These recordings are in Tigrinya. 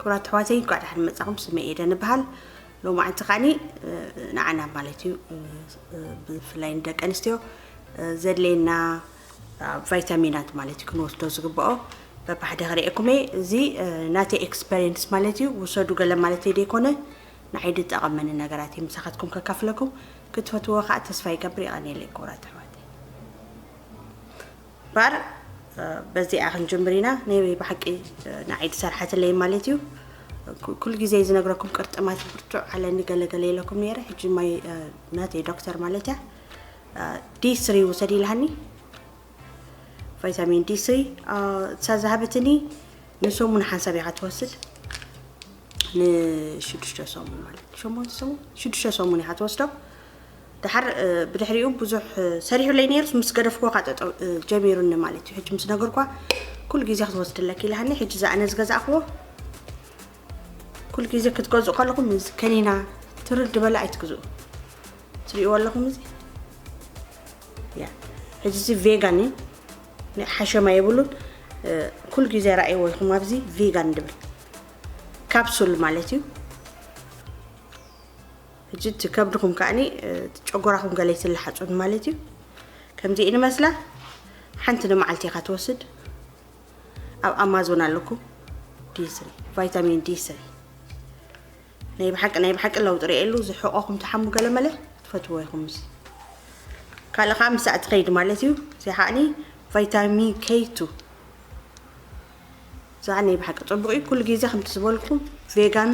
ክቡራት ኣሕዋተይ፣ እንኳዕ ደሓን መጻኹም። ስመይ ኤደን እበሃል። ሎማዓንቲ ከዓኒ ንዓና ማለት እዩ፣ ብፍላይ ንደቂ ኣንስትዮ ዘድልየና ቫይታሚናት ማለት እዩ ክንወስዶ ዝግብኦ በብሓደ ክርእየኩም እየ። እዚ ናተይ ኤክስፐሪየንስ ማለት እዩ፣ ውሰዱ ገለ ማለተይ ደይኮነ፣ ንዓይ ዝጠቐመኒ ነገራት እዩ ምሳኻትኩም ከካፍለኩም። ክትፈትዎ ከዓ ተስፋ ይገብር። የቐንየለይ ክቡራት ኣሕዋተይ። ባር በዚኣ ክንጅምር ኢና። ናይ ብሓቂ ንዓይ ዝሰርሓትለይ ማለት እዩ። ኩ- ኩሉ ግዜ ዝነግረኩም ቅርጥማት ብርቱዕ ኣለኒ ገለገለ ኢለኩም ነይረ። ሕጂ ማይ ናተይ ዶክተር ማለት እያ ዲ ስሪ ውሰድ ኢልሃኒ። ቫይታሚን ዲ ስሪ እሳ ዝሃበትኒ ንሰሙን ሓንሳብ ኢኻ ትወስድ። ንሽዱሽተ ሰሙን ማለት ሸሞንተ ሰሙን ሽዱሽተ ሰሙን ኢኻ ትወስዶ። ድሓር ብድሕሪኡ ብዙሕ ሰሪሑለይ ነይሩስ ምስ ገደፍኩዎ ካጠጠው ጀሚሩኒ ማለት እዩ። ሕጂ ምስ ነገርኳ ኩሉ ግዜ ክትወስድለክ ኢልሃኒ። ሕጂ ዝኣነ ዝገዛእክዎ ኩሉ ግዜ ክትገዝኡ ከለኹም እዚ ከኒና ትርር ዝበለ ኣይትግዝኡ። ትርእይዎ ኣለኹም እዚ ያ ሕጂ እዚ ቬጋን እዩ። ናይ ሓሸማ የብሉን። ኩሉ ግዜ ረኣይዎ ኢኹም ኣብዚ ቬጋን ድብል ካፕሱል ማለት እዩ። ሕጂ እቲ ከብድኹም ከዓኒ ጨጎራኹም ገለ ይትልሓጹን ማለት እዩ። ከምዚ ንመስላ ሓንቲ ንመዓልቲ ኢኻ ትወስድ። ኣብ ኣማዞን ኣለኩም። ዲ ስሪ ቫይታሚን ዲ ስሪ ናይ ብሓቂ ናይ ብሓቂ ለውጢ ርእየሉ። ዝሕቆኹም ትሓሙ ገለ መለ ትፈትዎ ኢኹም። ምስ ካልእ ከዓ ምስኣ ትኸይድ ማለት እዩ። እዚኣ ከዓኒ ቫይታሚን ኬ ቱ እዛ ናይ ብሓቂ ፅቡቅ እዩ። ኩሉ ግዜ ከምቲ ዝበልኩም ቬጋን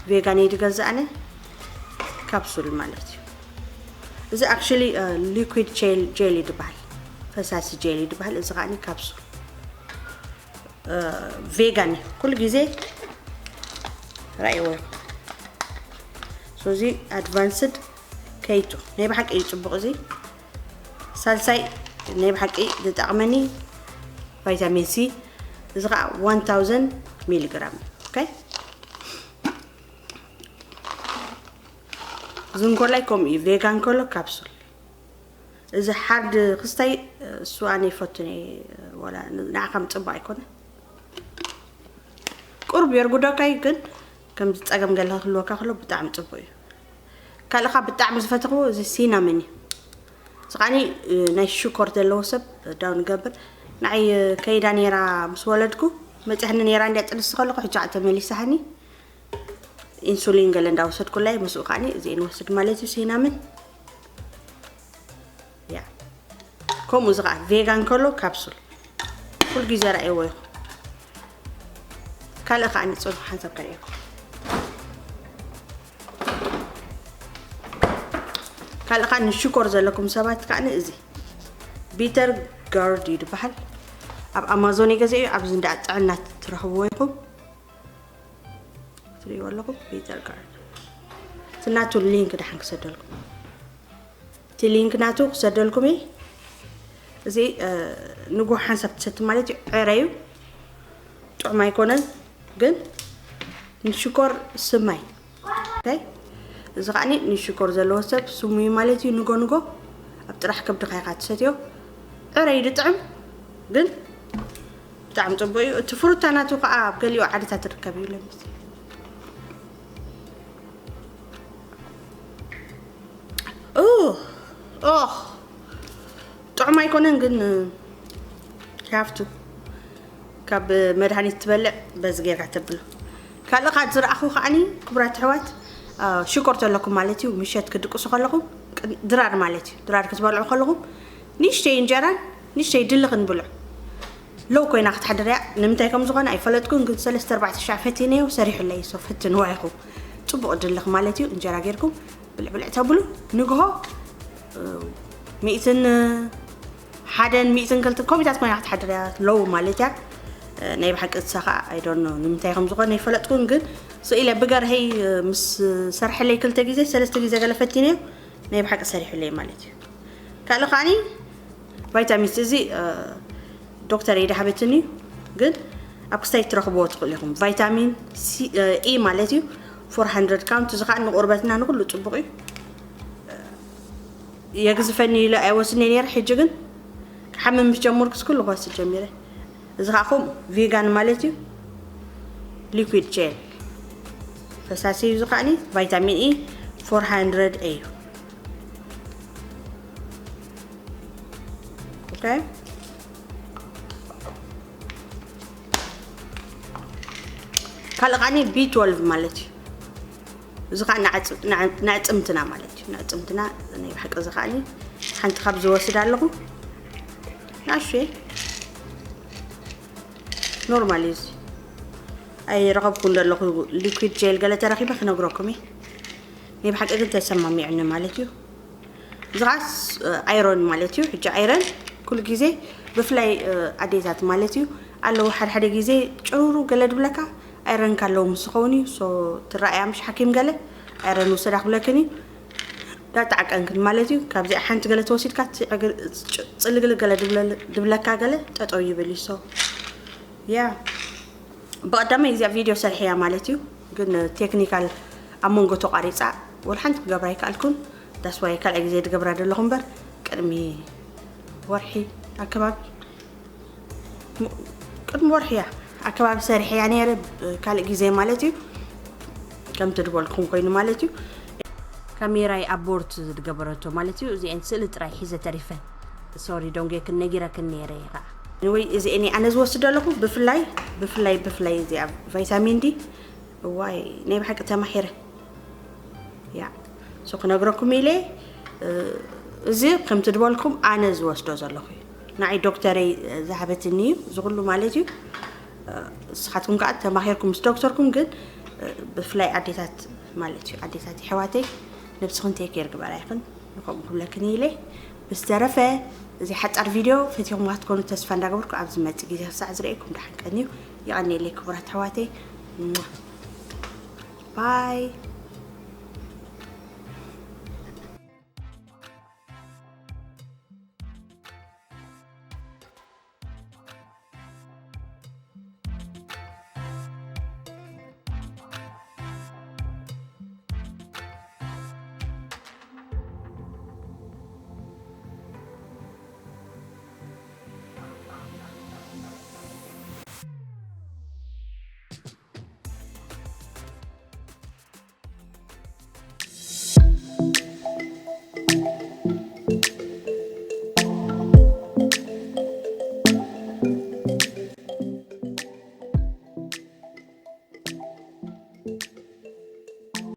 ቬጋን እየ ዝገዝእ ኣነ። ካፕሱል ማለት እዩ። እዚ ኣክቹሊ ሊኩድ ጄል ይድበሃል፣ ፈሳሲ ጄል ይድበሃል። እዚ ከዓኒ ካፕሱል ቬጋን እዩ። ኩሉ ግዜ ራእይዎ። ሶዚ ኣድቫንስድ ኬ ቱ ናይ ብሓቂ እዩ ፅቡቅ። እዚ ሳልሳይ ናይ ብሓቂ ዝጠቕመኒ ቫይታሚን ሲ፣ እዚ ከዓ ዋን ታውዘንድ ሚሊግራም። ኦኬ፣ ዝንኮላይ ከምኡ እዩ። ቬጋን ከሎ ካፕሱል፣ እዚ ሓርድ ክስታይ እሱ ኣነ ይፈቱን እየ። ወላ ንዓኻ ምፅባቕ ኣይኮነ። ቁርብ የርጉደካ እዩ፣ ግን ከምዚ ጸገም ገለ ክህልወካ ከሎ ብጣዕሚ ጽቡቅ እዩ። ካልእ ካ ብጣዕሚ ዝፈተኽዎ እዚ ሲናመን እዩ። እዚ ከዓኒ ናይ ሽኮር ዘለዎ ሰብ ዳው ንገብር። ንዓይ ከይዳ ነይራ፣ ምስ ወለድኩ መጺሕኒ ነይራ እንድያ ጥንሲ ከለኹ፣ ሕጂ ከዓ ተመሊሳሃኒ። ኢንሱሊን ገለ እንዳወሰድኩላ እየ። ምስኡ ከዓኒ እዚ ንወስድ ማለት እዩ፣ ሲናመን። ያ ከምኡ እዚ ከዓ ቬጋን ከሎ ካፕሱል ኩሉ ግዜ ረኣይዎ ኢኹም። ካልእ ከዓ ንፅሩ ሓንሳብ ከርእየኩም። ካልእ ከዓ ንሽኮር ዘለኩም ሰባት ከዓ እዚ ቢተር ጋርድ እዩ ዝበሃል። ኣብ ኣማዞን ይገዘ እዩ። ኣብዚ እንዳ ጥዕና ትረኽብዎ ኢኹም። ትሪእዎ ኣለኹም ቢተር ጋርድ። እቲ ናቱ ሊንክ ደሓን ክሰደልኩም። እቲ ሊንክ ናቱ ክሰደልኩም እየ። እዚ ንጉ ሓንሳብ ትሰቲ ማለት እዩ። ዕረ እዩ፣ ጥዑም ኣይኮነን፣ ግን ንሽኮር ስማይ። ኦኬ፣ እዚ ከዓኒ ንሽኮር ዘለዎ ሰብ ስሙይ ማለት እዩ። ንጎ ንጎ ኣብ ጥራሕ ከብድኻ ኢኻ ትሰትዮ። ዕረ እዩ ድጥዕም፣ ግን ብጣዕሚ ጽቡቅ እዩ። እቲ ፍሩታ ናቱ ከዓ ኣብ ገሊኡ ዓድታት ትርከብ እዩ። ለምስ ኦ ኦ ጥዑም ኣይኮነን፣ ግን ሃፍቱ ካብ መድሃኒት ትበልዕ በዚ ጌርካ ተብሎ። ካልእ ካብ ዝረኣኹ ከዓኒ ክቡራት ኣሕዋት ሽኮር ተለኩም ማለት እዩ። ምሸት ክድቅሱ ከለኹም ድራር ማለት እዩ። ድራር ክትበልዑ ከለኹም ንእሽተይ እንጀራን ንእሽተይ ድልኽን ብልዑ። ሎው ኮይና ክትሓድር እያ። ንምንታይ ከም ዝኾነ ኣይፈለጥኩን፣ ግን ሰለስተ ኣርባዕተ ሻዕ ፈቲነዮ፣ ሰሪሑለይ። ሶ ፈትንዋ ኢኹም። ጽቡቕ ድልኽ ማለት እዩ። እንጀራ ጌርኩም ብልዕ ብልዕ ተብሉ፣ ንግሆ ሚእትን ሓደን ሚእትን ክልተ ኮሚታት ኮይና ክትሓድር እያ። ሎው ማለት እያ። ናይ ብሓቂ እሳ ከዓ ኣይዶኖ ንምንታይ ከም ዝኾነ ኣይፈለጥኩን፣ ግን ስኢለ ብገርሀይ ምስ ሰርሐለይ ክልተ ግዜ ሰለስተ ግዜ ገለ ፈቲነዮ፣ ናይ ብሓቂ ሰሪሑለይ ማለት እዩ። ካልእ ከዓኒ ቫይታሚን ሲ እዚ ዶክተር እየ ዳሃበትኒ እዩ፣ ግን ኣብ ክስታይ ትረኽብዎ ትኽእሉ ኢኹም። ቫይታሚን ኢ ማለት እዩ፣ ፎር ሃንድረድ ካውንት። እዚ ከዓ ንቁርበትና ንኩሉ ጽቡቕ እዩ። የግዝፈኒ ኢለ ኣይወስድን ነይረ፣ ሕጂ ግን ክሓምም ምስ ጀመርኩስ ኩሉ ክወስድ ጀሚረ። እዚ ከዓ ከምኡ ቪጋን ማለት እዩ። Liquid gel ፈሳሲ እዩ። እዚ ከዓኒ ቫይታሚን ኢ four hundred እዩ። ኦኬ፣ ካልእ ከዓኒ ቢ twelve ማለት እዩ። እዚ ከዓ ንዕፅምትና ማለት እዩ። ንዕፅምትና ናይ ብሓቂ እዚ ከዓኒ ሓንቲ ካብ ዝወስድ ኣለኹ። ናሹ ኖርማል እዩ። እዚ ኣይረኸብኩ እንደለኹ ሊኩድ ጀል ገለ ተረኺበ ክነግረኩም እየ። ናይ ብሓቂ ግን ተሰማሚዑኒ ማለት እዩ። እዚ ከዓ ኣይረን ማለት እዩ። ሕጂ ኣይረን ኩሉ ግዜ ብፍላይ ኣዴታት ማለት እዩ ኣለዉ ሓደ ሓደ ግዜ ጭሩሩ ገለ ድብለካ ኣይረን ካለዉ ምስ ዝኸውን እዩ። ሶ ትረኣያ ምሽ ሓኪም ገለ ኣይረን ውሰዳ ክብለክን እዩ። ዳጣዓቀንክን ማለት እዩ። ካብዚኣ ሓንቲ ገለ ተወሲድካ እቲ ዕግር- ጽ- ጽልግልግ ገለ ድብለ- ድብለካ ገለ ጠጠው ይብል እዩ። ሶ ያ ብቐዳማይ እግዚኣብ ቪድዮ ሰርሐያ ማለት እዩ። ግን ቴክኒካል ኣብ መንጎ ተቋሪፃ ወላ ሓንቲ ክገብራ ኣይከኣልኩን። ዳስዋይ ካልኣይ ግዜ ድገብራ ዘለኹ እምበር ቅድሚ ወርሒ ኣከባቢ ቅድሚ ወርሒ እያ ኣከባቢ ሰሪሐያ ነይረ። ካልእ ግዜ ማለት እዩ ከምቲ ድበልኩም ኮይኑ ማለት እዩ። ካሜራይ ኣቦርት ዝገበረቶ ማለት እዩ። እዚአን ስእሊ ጥራይ ሒዘ ተሪፈ። ሶሪ ዶንጌክን ነጊረክን ነይረ እየ ከዓ ወይ እዚአን ኣነ ዝወስድ ኣለኹ። ብፍላይ ብፍላይ ብፍላይ እዚኣ ቫይታሚን ዲ እዋይ ናይ ብሓቂ ተማሒረ ያ ሶ ክነግረኩም ኢለ። እዚ ከምቲ ድበልኩም ኣነ ዝወስዶ ዘለኹ እዩ። ንዓይ ዶክተረይ ዝሃበትኒ እዩ እዚ ኩሉ ማለት እዩ። ንስኻትኩም ከዓ ተማኺርኩም ምስ ዶክተርኩም ግን ብፍላይ ኣዴታት ማለት እዩ ኣዴታት የሕዋተይ ነብስኽን ቴክ ኬር ግበራ ይኽን ንከምኡ ክብለክን ኢለ። ብዝተረፈ እዚ ሓፃር ቪድዮ ፈቲኹም ክትኮኑ ተስፋ እንዳገበርኩ ኣብ ዝመፅእ ግዜ ክሳዕ ዝርእየኩም ደሓን ቀንዩ። የቐንየለይ ክቡራት ኣሕዋተይ። ባይ።